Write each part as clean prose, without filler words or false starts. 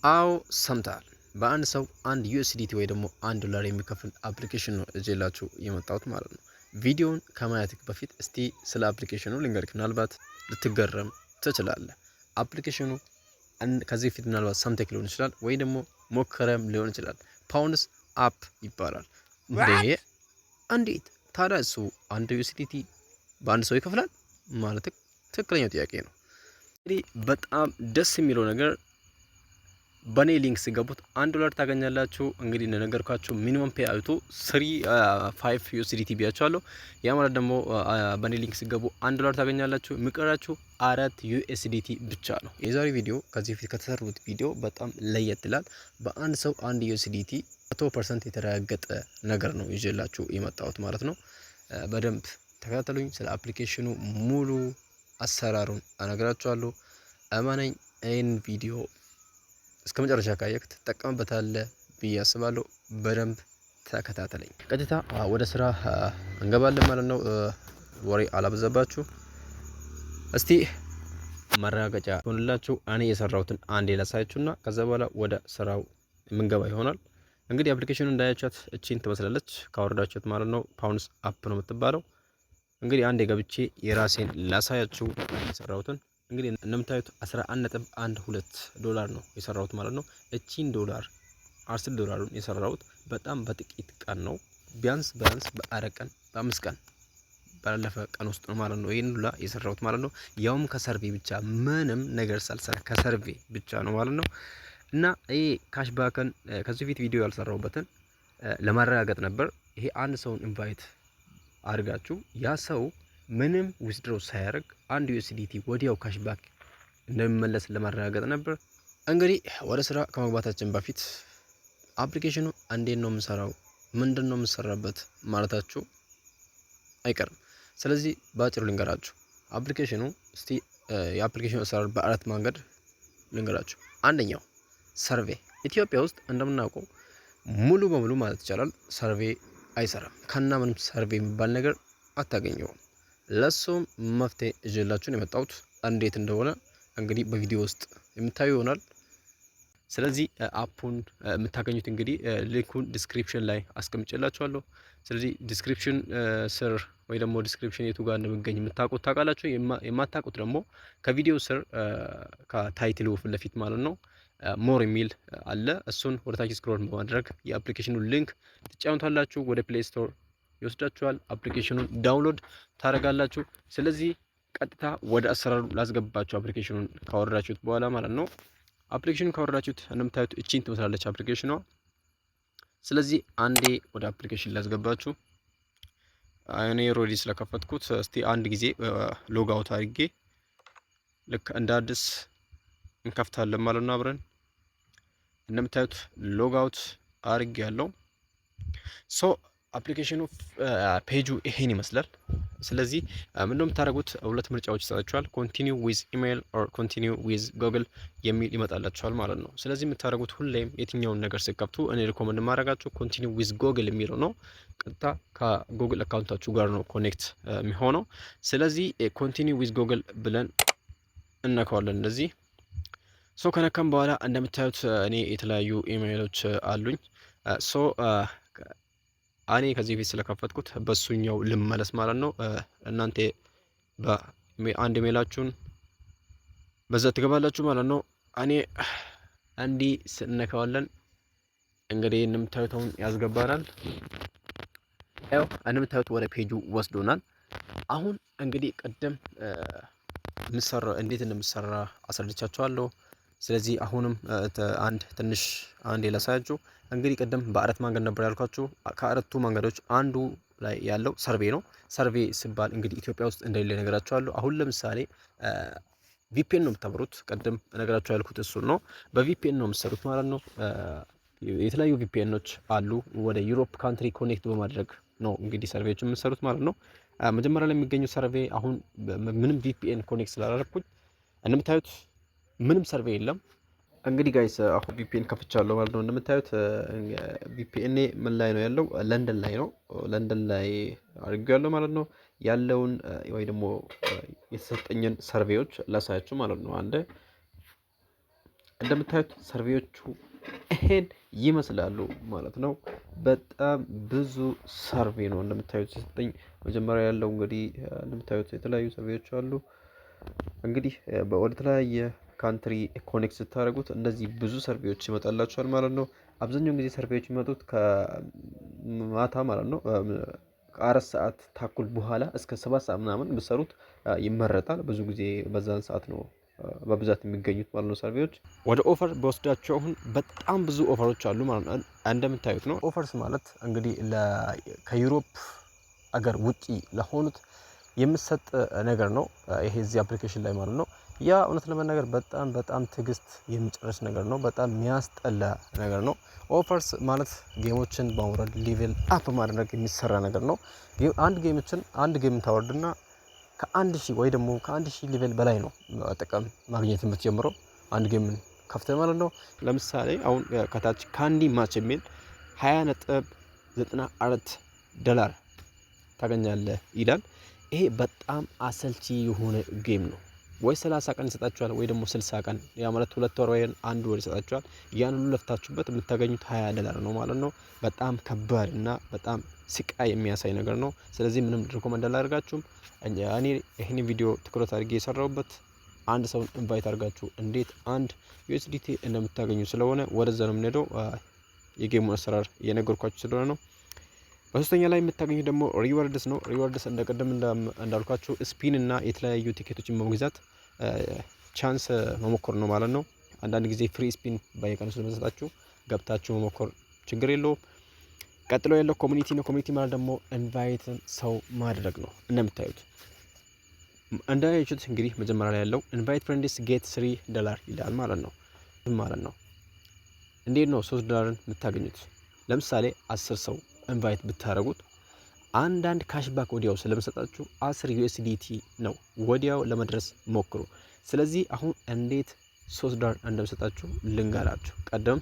አዎ፣ ሰምተሃል። በአንድ ሰው 1 USDT ወይ ደግሞ 1 ዶላር የሚከፍል application ነው ይዤላችሁ የመጣሁት ማለት ነው። ቪዲዮውን ከማየትህ በፊት እስቲ ስለ application ኑ ልንገርክ፣ ምናልባት ልትገረም ትችላለህ። Application ኑ ከዚህ በፊት ምናልባት ሰምተህ ሊሆን ይችላል ወይ ደግሞ ሞክረህም ሊሆን ይችላል። Pawns App ይባላል። እንዴ፣ እንዴት ታዲያ እሱ 1 USDT በአንድ ሰው ይከፍላል ማለት ትክክለኛው ጥያቄ ነው። እንግዲህ በጣም ደስ የሚለው ነገር በእኔ link ስትገቡት 1 ዶላር ታገኛላችሁ። እንግዲህ እንደነገርኳችሁ minimum payout ኡ 3.5 USDT ብያችኋለሁ። ያ ማለት ደግሞ በእኔ link ስትገቡ 1 ዶላር ታገኛላችሁ። የሚቀራችሁ 4 USDT ብቻ ነው። የዛሬ ቪዲዮ ከዚህ በፊት ከተሰሩት ቪዲዮ በጣም ለየት ይላል። በአንድ ሰው 1 USDT 100% የተረጋገጠ ነገር ነው ይዤላችሁ የመጣሁት ማለት ነው። በደንብ ተከታተሉኝ። ስለ application ኑ ሙሉ አሰራሩን እነግራችኋለሁ። እመነኝ፣ ይህን ቪዲዮ እስከ መጨረሻ ካየክ ትጠቀምበታለህ ብዬ አስባለሁ። በደንብ ተከታተለኝ። ቀጥታ ወደ ስራ እንገባለን ማለት ነው። ወሬ አላበዛባችሁ። እስቲ ማረጋገጫ ሆንላችሁ እኔ የሰራሁትን አንዴ ላሳያችሁና ከዛ በኋላ ወደ ስራው የምንገባ ይሆናል። እንግዲህ application ኑ እንዳያችሁት እቺን ትመስላለች ካወረዳችሁት ማለት ነው። Pawns App ነው የምትባለው። እንግዲህ አንዴ ገብቼ የራሴን ላሳያችሁ የሰራሁትን። እንግዲህ እንደምታዩት 11.12 ዶላር ነው የሰራሁት ማለት ነው። እቺን ዶላር፣ 10 ዶላሩን የሰራሁት በጣም በጥቂት ቀን ነው። ቢያንስ ቢያንስ በ4 ቀን፣ በ5 ቀን ባላለፈ ቀን ውስጥ ነው ማለት ነው። ይህን ሁላ የሰራሁት ማለት ነው። ያውም ከ survey ብቻ፣ ምንም ነገር ሳልሰራ ከ survey ብቻ ነው ማለት ነው። እና ይሄ cashback ን ከዚህ በፊት ቪዲዮ ያልሰራሁበትን ለማረጋገጥ ነበር። ይሄ አንድ ሰውን invite አድርጋችሁ ያ ሰው ምንም withdraw ሳያደርግ 1 USDT ወዲያው cashback እንደሚመለስ ለማረጋገጥ ነበር። እንግዲህ ወደ ስራ ከመግባታችን በፊት application ኑ እንዴት ነው የምሰራው፣ ምንድን ነው የምሰራበት ማለታችሁ አይቀርም። ስለዚህ በአጭሩ ልንገራችሁ። Application ኑ እስቲ የ application ኑ አሰራር በአራት መንገድ ልንገራችሁ። አንደኛው survey። ኢትዮጵያ ውስጥ እንደምናውቀው ሙሉ በሙሉ ማለት ይቻላል survey አይሰራም። ከና ምንም survey የሚባል ነገር አታገኘውም። ለሱም መፍትሄ ይዤላችሁ የመጣሁት እንዴት እንደሆነ እንግዲህ በቪዲዮ ውስጥ የምታዩ ይሆናል። ስለዚህ app ኡን የምታገኙት እንግዲህ link ኡን description ላይ አስቀምጬላችኋለሁ። ስለዚህ description ስር ወይ ደግሞ description የቱ ጋር እንደሚገኝ የምታውቁት ታውቃላችሁ። የማታውቁት ደግሞ ከቪዲዮ ስር ከ title ኡ ፊት ለፊት ማለት ነው more የሚል አለ። እሱን ወደ ታች scroll በማድረግ የ application ኑ link ትጫኑታላችሁ። ወደ Play Store ይወስዳችኋል። Application ኑን download ታደርጋላችሁ። ስለዚህ ቀጥታ ወደ አሰራሩ ላስገባችሁ application ኑን ካወረዳችሁት በኋላ ማለት ነው። Application ኑን ካወረዳችሁት እንደምታዩት እቺን ትመስላለች application ኗ። ስለዚህ አንዴ ወደ application ላስገባችሁ። እኔ already ስለከፈትኩት እስቲ አንድ ጊዜ log out አድርጌ ልክ እንደ አዲስ እንከፍታለን ማለት ነው አብረን። እንደምታዩት log out አድርጌያለሁ። So application ኑ page ኡ ይሄን ይመስላል። ስለዚህ ምንድነው የምታደርጉት? ሁለት ምርጫዎች ይሰጣችኋል። Continue with email or continue with Google የሚል ይመጣላችኋል ማለት ነው። ስለዚህ የምታደርጉት ሁሌም የትኛውን ነገር ስትከፍቱ እኔ recommend የማደርጋችሁ continue with Google የሚለው ነው። ቀጥታ ከ Google account ኣችሁ ጋር ነው connect የሚሆነው። ስለዚህ continue with Google ብለን እነካዋለን እንደዚህ። So ከነካን በኋላ እንደምታዩት እኔ የተለያዩ ኢሜይሎች አሉኝ። So እኔ ከዚህ በፊት ስለከፈትኩት በሱኛው ልመለስ ማለት ነው። እናንተ በአንድ ኢሜይላችሁን በዛ ትገባላችሁ ማለት ነው። እኔ እንዲህ ስነካዋለን እንግዲህ እንደምታዩት አሁን ያስገባናል። ያው እንደምታዩት ወደ ፔጁ ወስዶናል። አሁን እንግዲህ ቅድም ምሰራ እንዴት እንደምሰራ አስረድቻችኋለሁ። ስለዚህ አሁንም አንድ ትንሽ አንድ ላሳያችሁ። እንግዲህ ቅድም በአራት መንገድ ነበር ያልኳችሁ። ከአራቱ መንገዶች አንዱ ላይ ያለው survey ነው። Survey ሲባል እንግዲህ ኢትዮጵያ ውስጥ እንደሌለ ነግሬያችኋለሁ። አሁን ለምሳሌ VPN ነው የምታበሩት። ቅድም ነገራችሁ ያልኩት እሱን ነው። በ VPN ነው የምትሰሩት ማለት ነው። የተለያዩ VPN ኖች አሉ። ወደ Europe country connect በማድረግ ነው እንግዲህ survey ዎች የምትሰሩት ማለት ነው። መጀመሪያ ላይ የሚገኘው survey አሁን ምንም VPN connect ስላላደረኩኝ እንደምታዩት ምንም survey የለም። እንግዲህ guys፣ አሁን VPN ከፍቻለሁ ማለት ነው። እንደምታዩት VPN ምን ላይ ነው ያለው? ለንደን ላይ ነው። ለንደን ላይ አድርጌያለሁ ማለት ነው። ያለውን ወይ ደግሞ የተሰጠኝን survey ዎች ላሳያችሁ ማለት ነው። አንድ እንደምታዩት survey ዎቹ ይሄን ይመስላሉ ማለት ነው። በጣም ብዙ survey ነው እንደምታዩት የሰጠኝ። መጀመሪያ ያለው እንግዲህ እንደምታዩት የተለያዩ survey ዎች አሉ። እንግዲህ ወደ ተለያየ country connect ስታደርጉት እንደዚህ ብዙ survey ዎች ይመጣላችኋል ማለት ነው። አብዛኛውን ጊዜ survey ዎች የሚመጡት ከማታ ማለት ነው፣ ከ4 ሰዓት ተኩል በኋላ እስከ 7 ሰዓት ምናምን ብትሰሩት ይመረጣል። ብዙ ጊዜ በዛን ሰዓት ነው በብዛት የሚገኙት ማለት ነው survey ዎች። ወደ offer ብወስዳችሁ አሁን በጣም ብዙ offer ኦች አሉ ማለት ነው፣ እንደምታዩት ነው። Offers ማለት እንግዲህ ከ Europe አገር ውጪ ለሆኑት የሚሰጥ ነገር ነው ይሄ እዚህ application ላይ ማለት ነው። ያ እውነት ለመናገር በጣም በጣም ትዕግስት የሚጨርስ ነገር ነው። በጣም የሚያስጠላ ነገር ነው። Offers ማለት game ኦችን በማውረድ፣ level up ማድረግ የሚሰራ ነገር ነው። አንድ game ኦችን፣ አንድ game ታወርድና ከ1000 ወይ ደግሞ ከ1000 level በላይ ነው ጥቅም ማግኘት የምትጀምረው አንድ game ን ከፍተህ ማለት ነው። ለምሳሌ አሁን ከታች Candy Match የሚል 20.94 ዶላር ታገኛለህ ይላል። ይሄ በጣም አሰልቺ የሆነ game ነው። ወይ 30 ቀን ይሰጣችኋል ወይ ደግሞ 60 ቀን፣ ያ ማለት 2 ወር ወይ አንድ ወር ይሰጣችኋል። ያን ሁሉ ለፍታችሁበት የምታገኙት 20 ዶላር ነው ማለት ነው። በጣም ከባድ እና በጣም ስቃይ የሚያሳይ ነገር ነው። ስለዚህ ምንም recommend አላደርጋችሁም። እኔ ይህን ቪዲዮ ትኩረት አድርጌ የሰራሁበት አንድ ሰውን invite አድርጋችሁ እንዴት አንድ USDT እንደምታገኙ ስለሆነ ወደዛ ነው የምንሄደው። የ game ኡን አሰራር እየነገርኳችሁ ስለሆነ ነው። በሶስተኛ ላይ የምታገኙት ደግሞ rewards ነው። Rewards እንደ ቅድም እንዳልኳችሁ spin እና የተለያዩ ቲኬቶችን በመግዛት chance መሞከር ነው ማለት ነው። አንዳንድ ጊዜ free spin በየቀኑ ስለሚሰጣችሁ ገብታችሁ መሞከር ችግር የለውም። ቀጥሎ ያለው community ነው። Community ማለት ደግሞ invite ን ሰው ማድረግ ነው። እንደምታዩት፣ እንዳያችሁት እንግዲህ መጀመሪያ ላይ ያለው invite friends get 3 ዶላር ይላል ማለት ነው። እንዴት ነው 3 ዶላርን የምታገኙት? ለምሳሌ 10 ሰው invite ብታደርጉት አንዳንድ cashback ወዲያው ስለምሰጣችሁ 10 USDT ነው፣ ወዲያው ለመድረስ ሞክሩ። ስለዚህ አሁን እንዴት 3 ዶላር እንደምሰጣችሁ ልንገራችሁ። ቀደም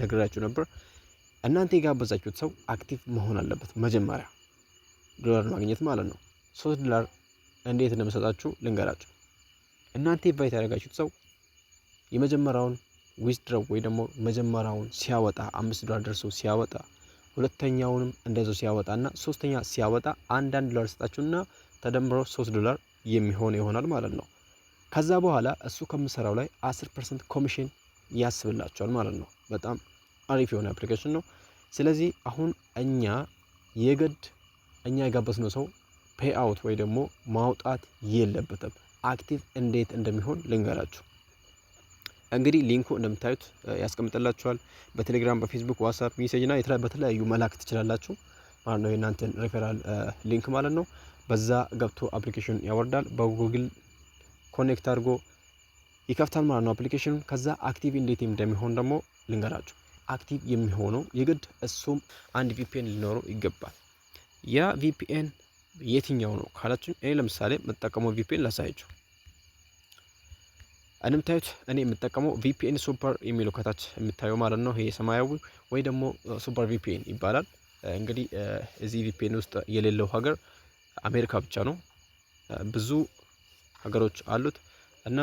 ነግራችሁ ነበር። እናንተ የጋበዛችሁት ሰው active መሆን አለበት መጀመሪያ ዶላር ማግኘት ማለት ነው። 3 ዶላር እንዴት እንደምሰጣችሁ ልንገራችሁ። እናንተ invite ያደረጋችሁት ሰው የመጀመሪያውን withdraw ወይ ደግሞ መጀመሪያውን ሲያወጣ፣ 5 ዶላር ደርሶ ሲያወጣ፣ ሁለተኛውንም እንደዛው ሲያወጣና ሶስተኛ ሲያወጣ አንዳንድ ዶላር ሰጣችሁና ተደምሮ 3 ዶላር የሚሆን ይሆናል ማለት ነው። ከዛ በኋላ እሱ ከሚሰራው ላይ 10% ኮሚሽን ያስብላችኋል ማለት ነው። በጣም አሪፍ የሆነ application ነው። ስለዚህ አሁን እኛ የግድ እኛ የጋበዝነው ሰው pay out ወይ ደግሞ ማውጣት የለበትም። Active እንዴት እንደሚሆን ልንገራችሁ። እንግዲህ link ኡ እንደምታዩት ያስቀምጥላችኋል። በቴሌግራም፣ በፌስቡክ፣ ዋትሳፕ message እና በተለያዩ መላክ ትችላላችሁ ማለት ነው። የእናንተን referral link ማለት ነው። በዛ ገብቶ application ያወርዳል። በጉግል connect አድርጎ ይከፍታል ማለት ነው application ኑን። ከዛ active እንዴት እንደሚሆን ደግሞ ልንገራችሁ። Active የሚሆነው የግድ እሱም አንድ VPN ሊኖረው ይገባል። ያ VPN የትኛው ነው ካላችሁ፣ እኔ ለምሳሌ የምጠቀመው VPN ላሳያችሁ። እንደምታዩት እኔ የምጠቀመው VPN Super የሚለው ከታች የምታየው ማለት ነው። ይሄ ሰማያዊ ወይ ደግሞ Super VPN ይባላል። እንግዲህ እዚህ VPN ውስጥ የሌለው ሀገር አሜሪካ ብቻ ነው። ብዙ ሀገሮች አሉት እና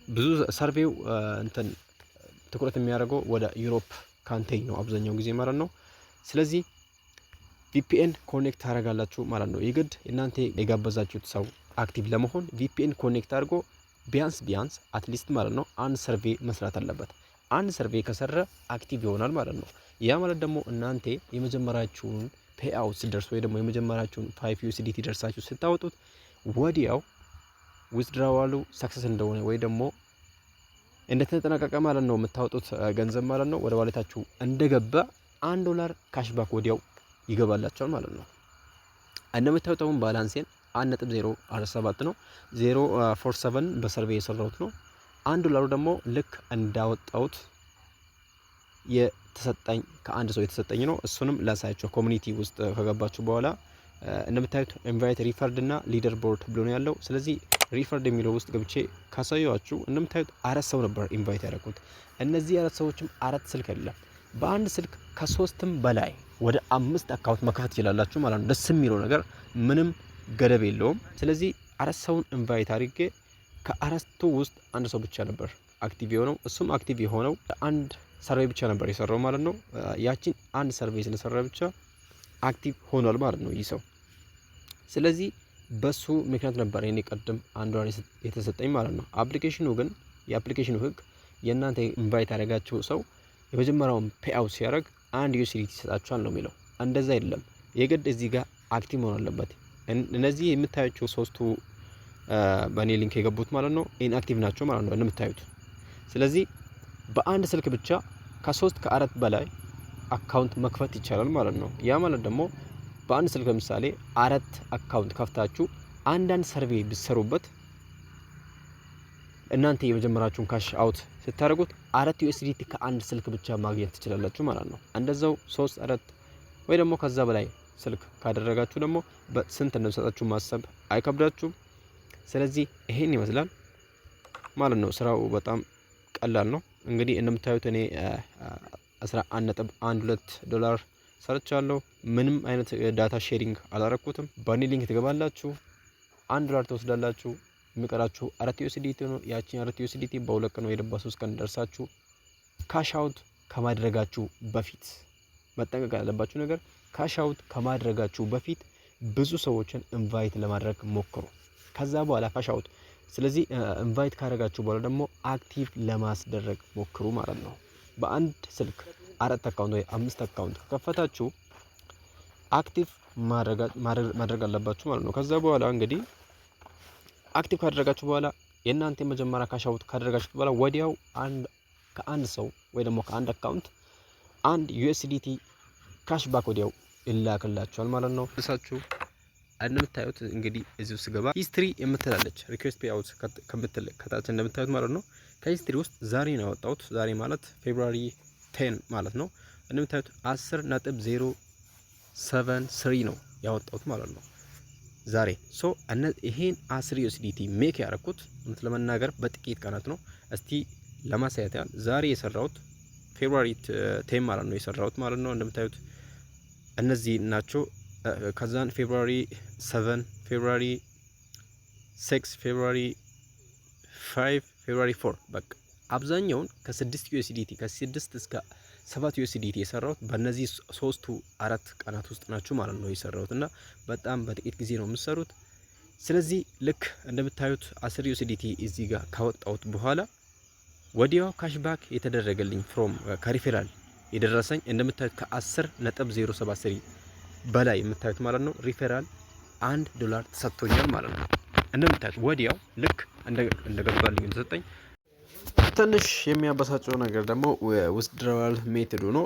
ብዙ survey ው እንትን ትኩረት የሚያደርገው ወደ Europe country ነው አብዛኛው ጊዜ ማለት ነው። ስለዚህ VPN connect ታደርጋላችሁ ማለት ነው። የግድ እናንተ የጋበዛችሁት ሰው active ለመሆን VPN connect አድርጎ ቢያንስ ቢያንስ at least ማለት ነው አንድ survey መስራት አለበት። አንድ survey ከሰራ active ይሆናል ማለት ነው። ያ ማለት ደግሞ እናንተ የመጀመሪያችሁን pay out ስትደርሱ ወይ ደግሞ የመጀመሪያችሁን 5 USDT ደርሳችሁ ስታወጡት ወዲያው withdrawal ኡ success እንደሆነ ወይ ደግሞ እንደተጠናቀቀ ማለት ነው፣ የምታወጡት ገንዘብ ማለት ነው ወደ wallet ኣችሁ እንደገባ 1 ዶላር cashback ወዲያው ይገባላችኋል ማለት ነው። እንደምታዩት አሁን balance ኤን 1.047 ነው። 047 በ survey የሰራሁት ነው። 1 ዶላሩ ደግሞ ልክ እንዳወጣሁት የተሰጠኝ፣ ከአንድ ሰው የተሰጠኝ ነው። እሱንም ላሳያችሁ። Community ውስጥ ከገባችሁ በኋላ እንደምታዩት invite፣ referred እና leader board ብሎ ነው ያለው። ስለዚህ referred የሚለው ውስጥ ገብቼ ካሳየኋችሁ እንደምታዩት አራት ሰው ነበር invite ያደረኩት። እነዚህ አራት ሰዎችም አራት ስልክ አይደለም፣ በአንድ ስልክ ከሶስትም በላይ ወደ አምስት account መክፈት ትችላላችሁ ማለት ነው። ደስ የሚለው ነገር ምንም ገደብ የለውም። ስለዚህ አራት ሰውን invite አድርጌ ከአራቱ ውስጥ አንድ ሰው ብቻ ነበር active የሆነው። እሱም active የሆነው አንድ survey ብቻ ነበር የሰራው ማለት ነው። ያችን አንድ survey ስለሰራ ብቻ active ሆኗል ማለት ነው ይህ ሰው። ስለዚህ በሱ ምክንያት ነበር የኔ ቀደም 1 ዶላር የተሰጠኝ ማለት ነው። Application ኑ ግን የ application ኑ ህግ የእናንተ invite ያደረጋችሁ ሰው የመጀመሪያውን payout ሲያደርግ 1 USDT ይሰጣችኋል ነው የሚለው። እንደዛ አይደለም። የግድ እዚህ ጋር active መሆን አለበት። እነዚህ የምታያቸው ሶስቱ በእኔ link የገቡት ማለት ነው inactive ናቸው ማለት ነው እንደምታዩት። ስለዚህ በአንድ ስልክ ብቻ ከሶስት ከአራት በላይ account መክፈት ይቻላል ማለት ነው። ያ ማለት ደግሞ በአንድ ስልክ ለምሳሌ አራት account ከፍታችሁ አንዳንድ survey ብትሰሩበት እናንተ የመጀመሪያችሁን cash out ስታደርጉት 4 USDT ከአንድ ስልክ ብቻ ማግኘት ትችላላችሁ ማለት ነው። እንደዛው ሶስት፣ አራት ወይ ደግሞ ከዛ በላይ ስልክ ካደረጋችሁ ደግሞ በስንት እንደሚሰጣችሁ ማሰብ አይከብዳችሁም። ስለዚህ ይሄን ይመስላል ማለት ነው። ስራው በጣም ቀላል ነው። እንግዲህ እንደምታዩት እኔ 11.12 ዶላር ሰርቻለሁ። ምንም አይነት data sharing አላረኩትም። በእኔ link ትገባላችሁ፣ 1 ዶላር ትወስዳላችሁ። የሚቀራችሁ 4 USDT ነው። ያቺን 4 USDT በ2 ቀን ወይ በ3 ቀን ደርሳችሁ cash out ከማድረጋችሁ በፊት መጠንቀቅ ያለባችሁ ነገር፣ cash out ከማድረጋችሁ በፊት ብዙ ሰዎችን invite ለማድረግ ሞክሩ። ከዛ በኋላ cash out፣ ስለዚህ invite ካደረጋችሁ በኋላ ደግሞ active ለማስደረግ ሞክሩ ማለት ነው። በአንድ ስልክ አራት account ወይ አምስት account ከከፈታችሁ active ማድረግ አለባችሁ ማለት ነው። ከዛ በኋላ እንግዲህ active ካደረጋችሁ በኋላ የእናንተ የመጀመሪያ cash out ካደረጋችሁት በኋላ ወዲያው አንድ ከአንድ ሰው ወይ ደግሞ ከአንድ account 1 USDT cash back ወዲያው ይላክላችኋል ማለት ነው። እሳችሁ እንደምታዩት እንግዲህ እዚሁ ስገባ history የምትላለች request payout ከምትል ከታች እንደምታዩት ማለት ነው። ከ history ውስጥ ዛሬ ነው ያወጣሁት። ዛሬ ማለት February 10 ማለት ነው። እንደምታዩት 10.073 ነው ያወጣሁት ማለት ነው ዛሬ። So ይሄን 10 USDT make ያደረኩት እውነት ለመናገር በጥቂት ቀናት ነው። እስቲ ለማሳየት ያህል ዛሬ የሰራሁት February 10 ማለት ነው የሰራሁት ማለት ነው። እንደምታዩት እነዚህ ናቸው። ከዛን February 7፣ February 6፣ February 5፣ February 4፣ በቃ አብዛኛውን ከ6 USDT፣ ከ6 እስከ 7 USDT የሰራሁት በእነዚህ ሶስቱ አራት ቀናት ውስጥ ናቸው ማለት ነው የሰራሁት እና በጣም በጥቂት ጊዜ ነው የምሰሩት። ስለዚህ ልክ እንደምታዩት 10 USDT እዚህ ጋር ካወጣሁት በኋላ ወዲያው cashback የተደረገልኝ from ከ ሪፌራል የደረሰኝ እንደምታዩት ከ10.073 በላይ የምታዩት ማለት ነው ሪፌራል 1 ዶላር ተሰጥቶኛል ማለት ነው። እንደምታዩት ወዲያው ልክ እንደገባልኝ ተሰጠኝ። ትንሽ የሚያበሳጨው ነገር ደግሞ withdrawal method ኡ ነው።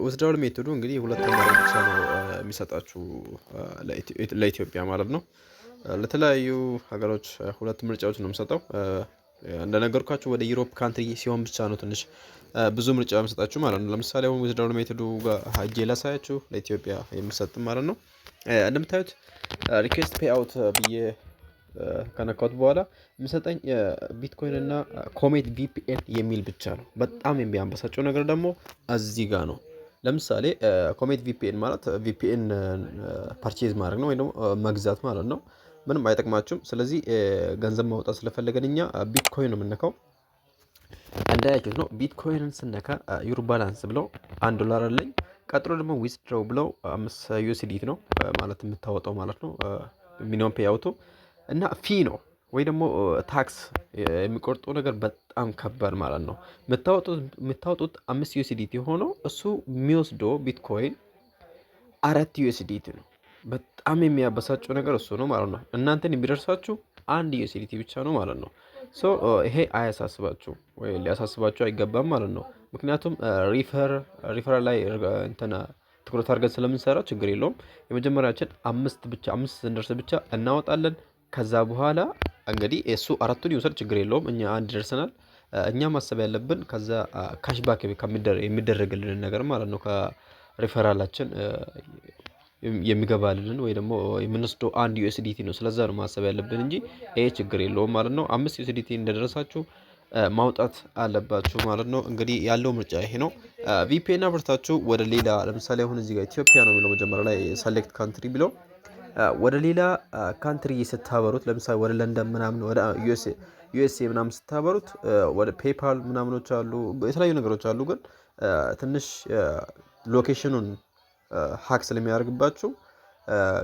Withdrawal method ኡ እንግዲህ ሁለት አማራጭ ብቻ ነው የሚሰጣችሁ ለኢትዮጵያ ማለት ነው። ለተለያዩ ሀገሮች ሁለት ምርጫዎች ነው የሚሰጠው። እንደነገርኳችሁ ወደ Europe country ሲሆን ብቻ ነው ትንሽ ብዙ ምርጫ የሚሰጣችሁ ማለት ነው። ለምሳሌ አሁን withdrawal method ኡ ጋር ሄጄ ላሳያችሁ ለኢትዮጵያ የሚሰጥ ማለት ነው። እንደምታዩት request payout ብዬ ከነካሁት በኋላ የሚሰጠኝ ቢትኮይን እና Comet VPN የሚል ብቻ ነው። በጣም የሚያበሳጨው ነገር ደግሞ እዚህ ጋር ነው። ለምሳሌ Comet VPN ማለት VPN purchase ማድረግ ነው ወይ ደግሞ መግዛት ማለት ነው። ምንም አይጠቅማችሁም። ስለዚህ ገንዘብ ማውጣት ስለፈለገን እኛ ቢትኮይን ነው የምንነካው። እንዳያችሁት ነው፣ ቢትኮይንን ስነካ your balance ብለው 1 ዶላር አለኝ። ቀጥሎ ደግሞ withdraw ብለው 5 USDT ነው ማለት የምታወጣው ማለት ነው minimum payout ኡ እና fee ነው ወይ ደግሞ tax የሚቆርጠው ነገር በጣም ከባድ ማለት ነው። የምታወጡት 5 USDT ሆኖ እሱ የሚወስደው ቢትኮይን 4 USDT ነው። በጣም የሚያበሳጨው ነገር እሱ ነው ማለት ነው። እናንተን የሚደርሳችሁ 1 USDT ብቻ ነው ማለት ነው። So ይሄ አያሳስባችሁ ወይ ሊያሳስባችሁ አይገባም ማለት ነው። ምክንያቱም ሪፈር ላይ እንትን ትኩረት አድርገን ስለምንሰራ ችግር የለውም። የመጀመሪያችን አምስት ብቻ፣ አምስት ስንደርስ ብቻ እናወጣለን። ከዛ በኋላ እንግዲህ እሱ አራቱን ይውሰድ፣ ችግር የለውም። እኛ አንድ ደርሰናል። እኛ ማሰብ ያለብን ከዛ cashback የሚደረግልንን ነገር ማለት ነው፣ ከሪፈራላችን የሚገባልንን ወይ ደግሞ የምንወስደው 1 USDT ነው። ስለዛ ነው ማሰብ ያለብን እንጂ ይሄ ችግር የለውም ማለት ነው። 5 USDT እንደደረሳችሁ ማውጣት አለባችሁ ማለት ነው። እንግዲህ ያለው ምርጫ ይሄ ነው። VPN አብርታችሁ ወደ ሌላ፣ ለምሳሌ አሁን እዚህ ጋር ኢትዮጵያ ነው የሚለው መጀመሪያ ላይ select country ብለው፣ ወደ ሌላ country ስታበሩት ለምሳሌ ወደ ለንደን ምናምን ወደ USA ምናምን ስታበሩት ወደ PayPal ምናምኖች አሉ፣ የተለያዩ ነገሮች አሉ። ግን ትንሽ location ኑን hack ስለሚያደርግባችሁ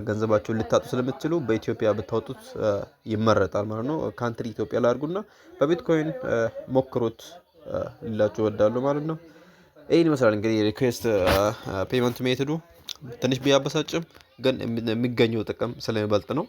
ገንዘባችሁን ልታጡ ስለምትችሉ በኢትዮጵያ ብታወጡት ይመረጣል ማለት ነው። Country ኢትዮጵያ ላይ አድርጉና በቢትኮይን ሞክሩት ልላችሁ እወዳለሁ ማለት ነው። ይህን ይመስላል እንግዲህ request payment method ኡ። ትንሽ ቢያበሳጭም ግን የሚገኘው ጥቅም ስለሚበልጥ ነው።